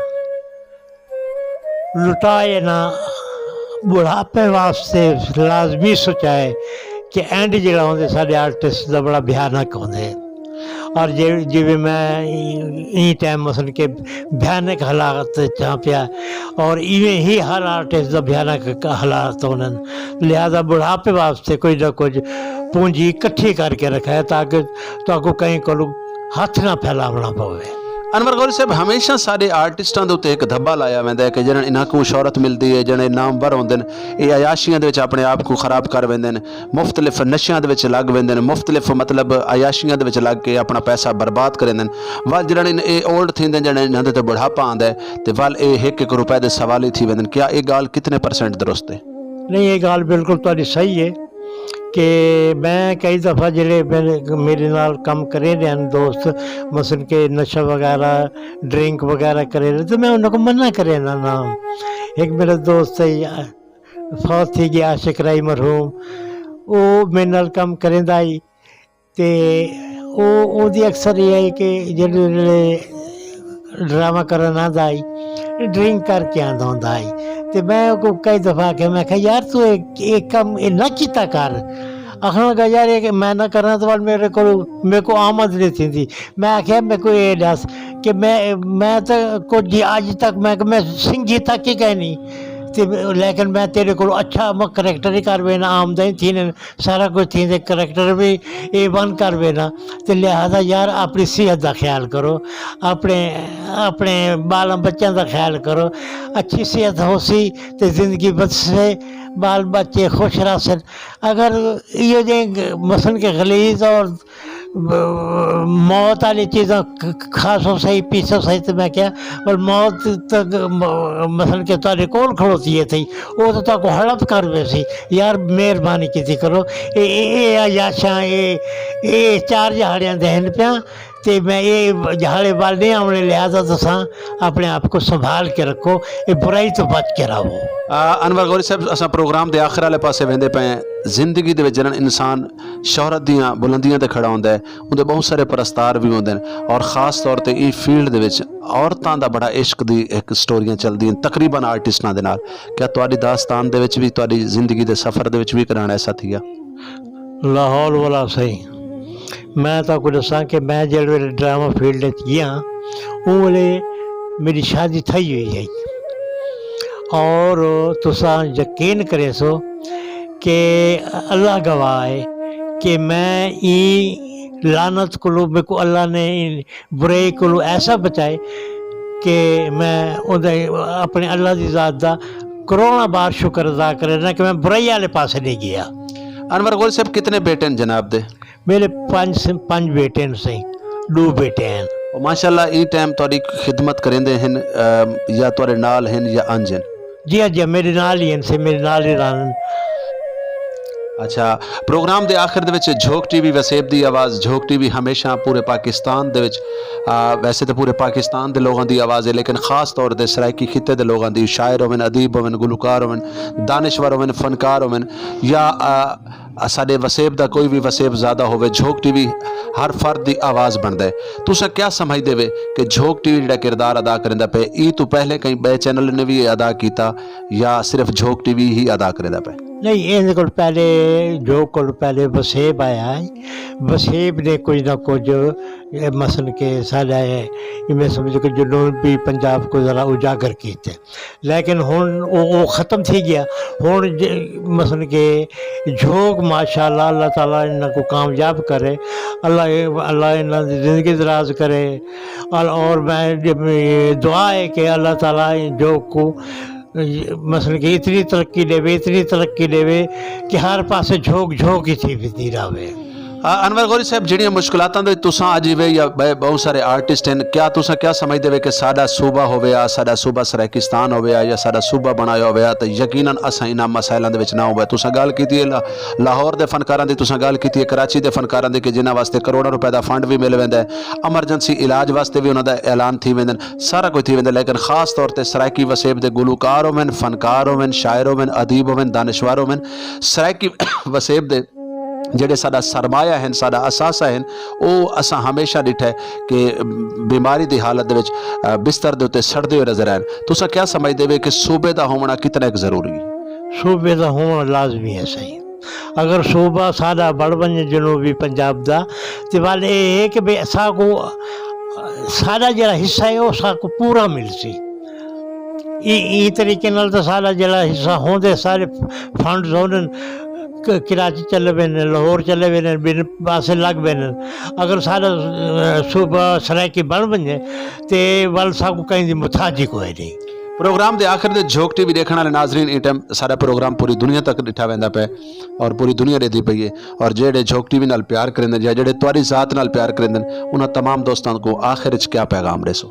لٹائے نہ، ٻڑھاپے واسطے لازمی سوچائے کہ اینڈ جیڑھا ہوندے ساݙے آرٹسٹ دا بڑا بھیانک ہوندے۔ اور جے، جیویں میں ایں، ایں ٹائم مثلاً کہ بھیانک حالات چاں پیا، اور ایویں ہی ہر آرٹسٹ دا بھیانک حالات ہونن، لہذا ٻڑھاپے واسطے کجھ نہ کجھ پونجی اکٹھی کر کے رکھے تاکہ تہاکوں کہیں کولوں ہتھ نہ پھیلاوݨا پوے۔ انور غوری صاحب، ہمیشہ ساݙے آرٹسٹاں دے اتے ہک دھبا لایا ویندا ہے کہ جݙݨ انہاں کوں شہرت ملدی ہے، جݙݨ اے نامور ہوندن، اے عیاشیاں دے وچ اپݨے آپ کوں خراب کر ویندن، مختلف نشیاں دے وچ لڳ ویندن، مختلف مطلب عیاشیاں دے وچ لڳ کے اپݨا پیسہ برباد کریندن۔ ول جݙݨ اے اولڈ تھیندن، جݙݨ انہاں دے تے بڑھاپا آندا ہے تے ول اے ہک ہک روپے دے سوالی تھی ویندن۔ کیا اے ڳالھ کتنے پرسنٹ درست ہے؟ نہیں، یہ گال بالکل تہاݙی صحیح ہے کہ میں کئی دفعہ جڑے میرے، میرے نال کم کریندے ہن دوست، مثلاً کہ نشہ وغیرہ، ڈرنک وغیرہ کریندے، تو میں انہاں کوں منع کرینداں نا۔ ہک میرا دوست ہے، فوت تھی ڳیا، عاشق رائی مرحوم، او میرے نال کم کریندا ہئی۔ تے او، اوندی اکثر اے ہئی کہ جیڑھے ویلے ڈرامہ کرݨ آندا ہئی، ڈرنک کر کے آندا ہوندا ہئی۔ تے میں اوکوں کئی دفعہ آکھیا، میں آکھیا، "یار، توں اے، اے کم اے نہ کیتا کر۔" آکھݨ لڳا، "یار، اے میں نہ کراں تاں ول میرے کول، میکوں آمد نہیں تھیندی۔" میں آکھیا، "میکوں اے ݙس کہ میں، میں تاں کجھ اڄ تک، میں، میں سنگھی تک ہی کائنی، تے لیکن میں تیرے کول اچھا، میں کریکٹر ہی کر وینا، آمدنی تھیندے، سارا کجھ تھیندے، کریکٹر وی اے ون کر وینا، تے لہذا یار اپݨی صحت دا خیال کرو، اپݨے، اپݨے ٻالاں بچیاں دا خیال کرو، اچھی صحت ہوسی تے زندگی بچسے، ٻال بچے خوش رہسن۔ اگر ایہو جہیں مثلاً کہ غلیظ اور موت والی چیزاں ک-، کھاسو صحیح، پیسو صحیح، تے میں کہیا، پر موت تاں م-، مثلاً کہ تہاݙے کول کھڑوتی ہے تھئی، او تاں تہاکوں ہڑپ کر ویسی۔ یار، مہربانی کیتی کرو، اے، اے، اے عیاشاں، اے، اے چار جہاڑیاں دے ہن پیاں، تے میں اے جہاڑے ول نہیں آوݨے، لہذا تساں اپݨے آپ کوں سنبھال کے رکھو، اے برائی توں بچ کے رہو۔ آ، انور غوری صاحب، اساں پروگرام دے آخر والے پاسے ویندے پئے ہیں۔ زندگی دے وچ جݙݨ انسان شہرت دیاں بلندیاں تے کھڑا ہوندا ہے، اوندے ٻہوں سارے پرستار وی ہوندن، اور خاص طور تے ایں فیلڈ دے وچ عورتاں دا بڑا عشق دی ہک سٹوریاں چلدی ہن تقریباً آرٹسٹاں دے نال۔ کیا تہاݙی داستان دے وچ وی، تہاݙی زندگی دے سفر دے وچ وی کݙاں ایسا تھیا؟ لا حول ولا سئیں، میں تہاکوں ݙساں کہ میں جیڑھے ویلے ڈرامہ فیلڈ وچ ڳیا، اوں ویلے میݙی شادی تھئی ہوئی ہئی۔ اور تساں یقین کریسو کہ اللہ گواہ ہے کہ میں ایں لعنت کولوں، میکوں اللہ نے ایں برائی کولوں ایسا بچائے کہ میں اوندے، اپنے اللہ دی ذات دا کروڑاں بار شکر ادا کرینداں کہ میں برائی آلے پاسے نہیں گیا۔ انور غوری صاحب، کتنے بیٹے ہیں جناب دے؟ میرے پنج سے، پنج بیٹے ہیں سائیں، دو بیٹے ہیں۔ ماشاءاللہ، ایں ٹائم تہاڈی خدمت کریندے ہن، آ، یا تہاڈے نال ہن یا انج ہن؟ جی ہاں، جی ہاں، میرے نال ہی ہیں سائیں، میرے نال ہی رہن۔ اچھا، پروگرام دے آخر دے وچ جھوک ٹی وی وسیب دی آواز۔ جھوک ٹی وی ہمیشہ پورے پاکستان دے وچ، آ، ویسے تے پورے پاکستان دے لوگاں دی آواز ہے، لیکن خاص طور تے سرائیکی خطے دے لوگاں دی، شاعر ہوون، ادیب ہوون، گلوکار ہوون، دانشور ہوون، فنکار ہوون، یا، آ، اساڈے وسیب دا کوئی وی وسیب زادہ ہووے، جھوک ٹی وی ہر فرد دی آواز بنڑدا ہے۔ تساں کیا سمجھدے وے کہ جھوک ٹی وی جیڑھا کردار ادا کریندا پئے، ایں توں پہلے کہیں بئے چینل نے وی ادا کیتا یا صرف جھوک ٹی وی ہی ادا کریندا پئے؟ نئیں، ایندے کول پہلے، جھوک کول پہلے وسیب آیا ہے۔ وسیب نے کجھ نہ کجھ، مثلا کہ ساڈا ایویں سمجھو کہ جنوبی پنجاب کوں ذرا اجاگر کیتے۔ لیکن ہن او، او ختم تھی گیا۔ ہن مثلا کہ جھوک ماشاءاللہ، اللہ تعالی انہاں کوں کامیاب کرے۔ اللہ، اللہ انہاں دی زندگی دراز کرے۔ اور میں دعا ہے کہ اللہ تعالی جھوک کوں مثلا کہ اتنی ترقی ڈیوے، اتنی ترقی ڈیوے کہ ہر پاسے جھوک جھوک ہی تھی ویندی رہے۔ انور غوری صاحب، جیڑھیاں مشکلاتاں دے وچ تساں اج وے یا بہت سارے آرٹسٹ ہن، کیا تساں کیا سمجھدے وے کہ ساڈا صوبہ ہووے یا ساڈا صوبہ سرائیکستان ہووے یا ساڈا صوبہ بنایا ہووے تے یقینا اساں انہاں مسائلاں دے وچ نہ ہووے؟ تساں گال کیتی ہے لاہور دے فنکاراں دی، تساں گال کیتی ہے کراچی دے فنکاراں دی کہ جنہاں واسطے کروڑاں روپے دا فنڈ وی مل ویندا ہے، ایمرجنسی علاج واسطے وی انہاں دا اعلان تھی ویندن، سارا کچھ تھی ویندا، لیکن خاص طور تے سرائیکی وسیب دے گلوکار ہوون، فنکار ہوون، شاعر ہوون، ادیب ہوون، دانشور ہوون، سرائیکی وسیب دے جیڑھے ساڈا سرمایہ ہن، ساڈا اثاثہ ہن، او اساں ہمیشہ ڈٹھا ہے کہ بیماری دی حالت دے وچ بستر دے اتے سڑدے ہوئے نظر آئن۔ تساں کیا سمجھدے وے کہ صوبے دا ہوونا کتنا ک ضروری ہے؟ صوبے دا ہوونا لازمی ہے سائیں۔ اگر صوبہ ساڈا بنڑ ونجے جنوبی پنجاب دا، تے ول اے ہے کہ بھئی اساں کوں ساڈا جیڑھا حصہ ہے او اساں کوں پورا ملسی۔ ایں طریقے نال تاں ساڈا جیڑھا حصہ ہوندے سارے فنڈز ہوندن، کراچی چلے ویندن، لاہور چلے ویندن، بن پاسے لگ ویندن۔ اگر ساڈا صوبہ سرائیکی بنڑ ونجے تے ول ساکوں کہیں دی محتاجی کوئی نئیں۔ پروگرام دے آخر دے جھوک ٹی وی ڈیکھن والے ناظرین، ایں ٹائم ساڈا پروگرام پوری دنیا تک ڈٹھا ویندا پئے اور پوری دنیا ڈیدھی پئی ہے، اور جیڑھے جھوک ٹی وی نال پیار کریندن یا جیڑھے تہاڈی ذات نال پیار کریندن، انہاں تمام دوستاں کوں آخر وچ کیا پیغام ڈیسو؟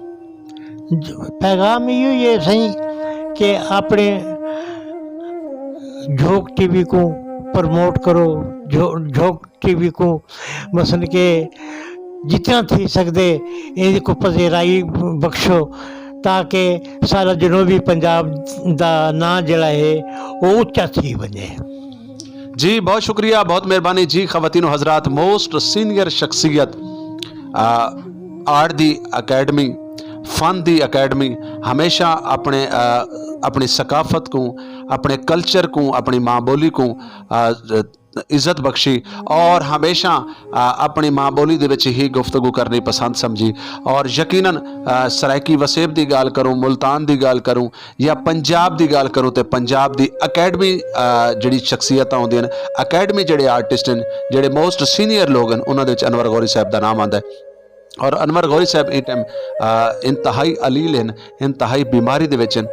پیغام ایہو ہی ہے سائیں کہ اپنے جھوک ٹی وی کوں پروموٹ کرو، جھوک ٹی وی کوں مثلا کہ جتنا تھی سکدے ایندے کوں پذیرائی بخشو، تاکہ سارا جنوبی پنجاب دا ناں جیڑھا ہے او اچا تھی ونجے۔ جی بہت شکریہ، بہت مہربانی جی۔ خواتین و حضرات، موسٹ سینئر شخصیت، آرٹ دی اکیڈمی، فن دی اکیڈمی، ہمیشہ اپنے اپنی ثقافت کوں، اپنے کلچر کوں، اپنی ماں بولی کوں عزت بخشی، اور ہمیشہ اپنی ماں بولی دے وچ ہی گفتگو کرنی پسند سمجھی۔ اور یقینا سرائیکی وسیب دی گال کروں، ملتان دی گال کروں یا پنجاب دی گال کروں تے پنجاب دی اکیڈمی جڑی شخصیتاں ہوندیاں نے، اکیڈمی جڑے آرٹسٹ ہیں، جڑے موسٹ سینئر لوگ ہیں، انہاں دے وچ انور غوری صاحب دا نام آندا ہے۔ اور انور غوری صاحب ایں ٹائم انتہائی علیل ہیں، انتہائی بیماری دے وچ ہیں۔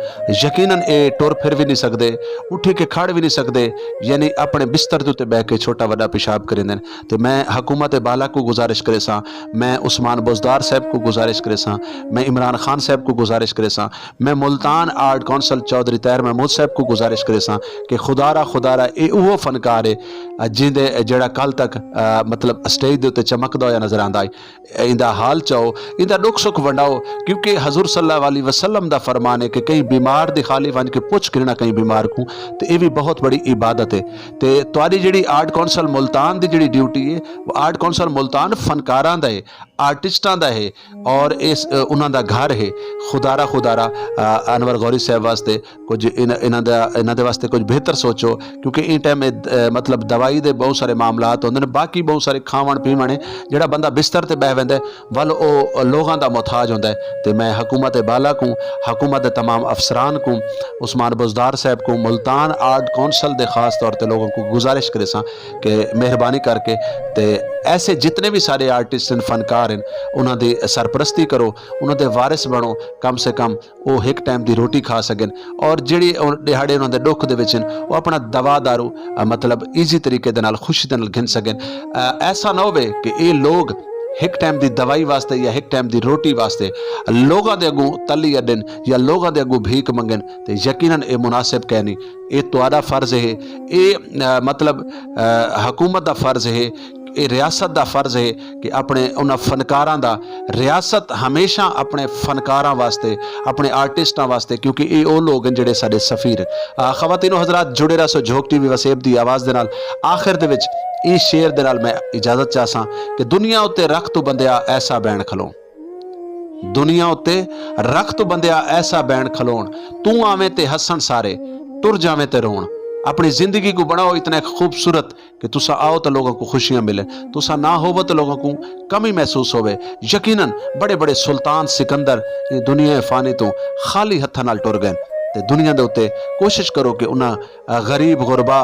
یقینا اے ٹر پھر وی نی سکدے، اٹھی کے کھڑ وی نی سکدے، یعنی اپنے بستر دے اتے بہہ کے چھوٹا وڈا پیشاب کریندے ہیں۔ تے میں حکومت بالا کو گزارش کریساں، میں عثمان بزدار صاحب کو گزارش کریساں، میں عمران خان صاحب کو گزارش کریساں، میں ملتان آرٹ کونسل چوہدری طاہر محمود صاحب کو گزارش کریساں کہ خدارا خدارا اے اوہو فنکار ہے جیندے جیڑا کل تک مطلب اسٹیج دے اتے چمکدا ہویا نظر آندا ہے۔ ایندا حال چاؤ، ایندا ڈکھ سکھ ونڈاؤ، کیونکہ حضور صلی اللہ علیہ وسلم دا فرمان ہے کہ کہیں بیمار دی خالی ونج کے پچھ گھننا کہیں بیمار کوں، تے اے وی بہت بڑی عبادت ہے۔ تے تہاڈی جڑی آرٹ کونسل ملتان دی جڑی ڈیوٹی ہے، وہ آرٹ کونسل ملتان فنکاراں دا ہے۔ آرٹسٹاں دا ہے اور اس انہاں دا گھر ہے۔ خدارا خدارا انور غوری صاحب واسطے کچھ انہاں دا انہاں دے واسطے کچھ بہتر سوچو، کیونکہ این ٹائم مطلب دوائی دے بہت سارے معاملات ہوندے نے، باقی بہت سارے کھاون پیون ہے، جڑا بندہ بستر تے بہ ویندا ہے ول او لوگاں دا محتاج ہوندا ہے۔ تے میں حکومت بالا کوں، حکومت دے تمام افسران کوں، عثمان بزدار صاحب کوں، ملتان آرٹ کونسل دے خاص طور تے لوگوں کوں گزارش کریساں کہ مہربانی کر کے تے ایسے جتنے بھی سارے آرٹسٹ ہیں، فنکار ہیں، انہاں دی سرپرستی کرو، انہاں دے وارث بنو، کم سے کم او ہک ٹائم دی روٹی کھا سکن اور جڑی ݙیہاڑے انہاں دے ݙکھ دے وچ ہن او اپݨا دوا دارو مطلب ایزی طریقے دے نال خوشی دے نال گھن سکن۔ ایسا نہ ہووے کہ اے لوگ ہک ٹائم دی دوائی واسطے یا ہک ٹائم دی روٹی واسطے لوگاں دے اڳوں تلی اݙن یا لوگاں دے اڳوں بھیک منگن، تے یقینا اے مناسب کائنی۔ اے تہاݙا فرض ہے، اے مطلب حکومت دا فرض ہے، اے ریاست دا فرض ہے کہ اپݨے انہاں فنکاراں دا، ریاست ہمیشہ اپݨے فنکاراں واسطے، اپݨے آرٹسٹاں واسطے، کیونکہ اے او لوگ ہیں جڑے ساڈے سفیر ہیں۔ خواتین و حضرات، جڑے رہسو جھوک ٹی وی وسیب دی آواز دے نال۔ آخر دے وچ ایں شعر دے نال میں اجازت چاہساں کہ دنیا اتے رکھ تو بندیا ایسا بین کھلون، دنیا اتے رکھ تو بندیا ایسا بین کھلون، توں آویں تے ہسن سارے، ٹر جاویں تے رون۔ اپݨی زندگی کو بݨاؤ اتنا خوبصورت کہ تساں آؤ تے لوگاں کوں خوشیاں ملن، تساں نہ ہووو تے لوگاں کوں کمی محسوس ہووے۔ یقینا بڑے بڑے سلطان سکندر ایں دنیا فانی توں خالی ہتھاں نال ٹر ڳئن، تے دنیا دے اتے کوشش کرو کہ انہاں غریب غربا،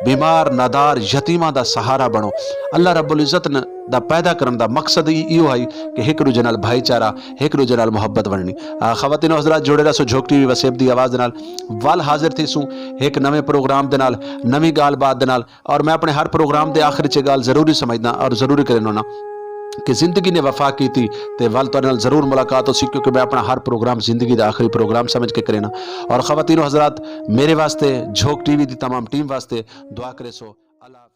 بیمار نادار، یتیماں دا سہارا بݨو۔ اللہ رب العزت دا پیدا کرݨ دا مقصد ہی ایہو ہئی کہ ہک ݙوجھے نال بھائی چارہ، ہک ݙوجھے نال محبت ونڈنی۔ خواتین و حضرات، جڑے رہسو جھوک ٹی وی وسیب دی آواز دے نال۔ ول حاضر تھیسوں ہک نویں پروگرام دے نال، نویں ڳالھ بات دے نال۔ اور میں اپݨے ہر پروگرام دے آخر چ ڳالھ ضروری سمجھدا اور ضروری کریندا ہوناں کہ زندگی نے وفا کیتی تے ول تہاݙے نال ضرور ملاقات ہوسی، کیونکہ میں اپݨا ہر پروگرام زندگی دا آخری پروگرام سمجھ کے کریندا۔ اور خواتین و حضرات، میرے واسطے، جھوک ٹی وی دی تمام ٹیم واسطے دعا کریسو۔ اللہ حافظ۔